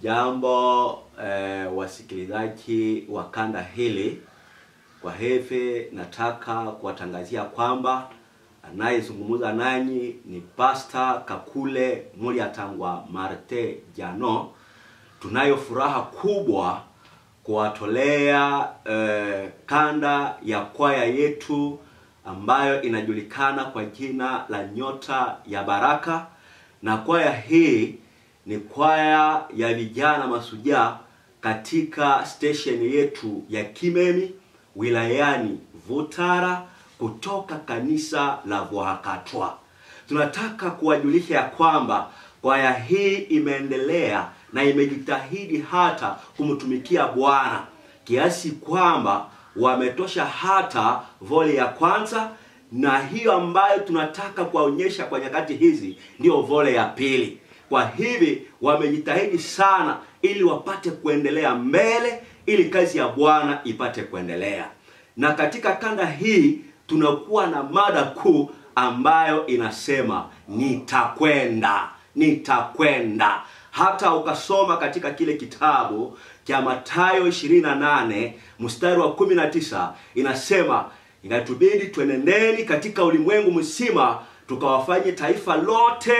Jambo wasikilizaji wa kanda hili, kwa hivi nataka kuwatangazia kwamba anayezungumza nanyi ni Pastor Kakule Mulyatangwa Marte Jano. Tunayo furaha kubwa kuwatolea kanda ya kwaya yetu ambayo inajulikana kwa jina la Nyota ya Baraka. Na kwaya hii ni kwaya ya vijana mashujaa katika station yetu ya Kimemi wilayani Vutara kutoka kanisa la Vuhakatwa. Tunataka kuwajulisha ya kwamba kwaya hii imeendelea na imejitahidi hata kumtumikia Bwana kiasi kwamba wametosha hata voli ya kwanza, na hiyo ambayo tunataka kuwaonyesha kwa nyakati hizi ndio vole ya pili. Kwa hivi wamejitahidi sana ili wapate kuendelea mbele, ili kazi ya Bwana ipate kuendelea. Na katika kanda hii tunakuwa na mada kuu ambayo inasema nitakwenda, nitakwenda. Hata ukasoma katika kile kitabu cha Mathayo 28 mstari wa 19 inasema inatubidi tuenendeni katika ulimwengu mzima tukawafanye taifa lote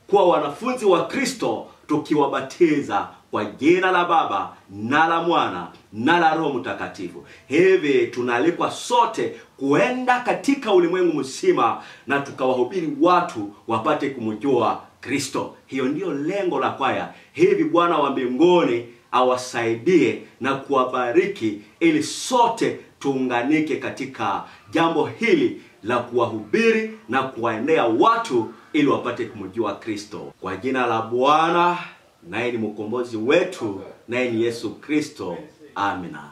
kuwa wanafunzi wa Kristo, tukiwabatiza kwa jina la Baba na la Mwana na la Roho Mtakatifu. Hivi tunaalikwa sote kuenda katika ulimwengu mzima na tukawahubiri watu wapate kumjua Kristo. Hiyo ndiyo lengo la kwaya. Hivi Bwana wa mbinguni awasaidie na kuwabariki ili sote tuunganike katika jambo hili la kuwahubiri na kuwaendea watu ili wapate kumjua Kristo. Kwa jina la Bwana, naye ni mkombozi wetu, naye ni Yesu Kristo. Amina.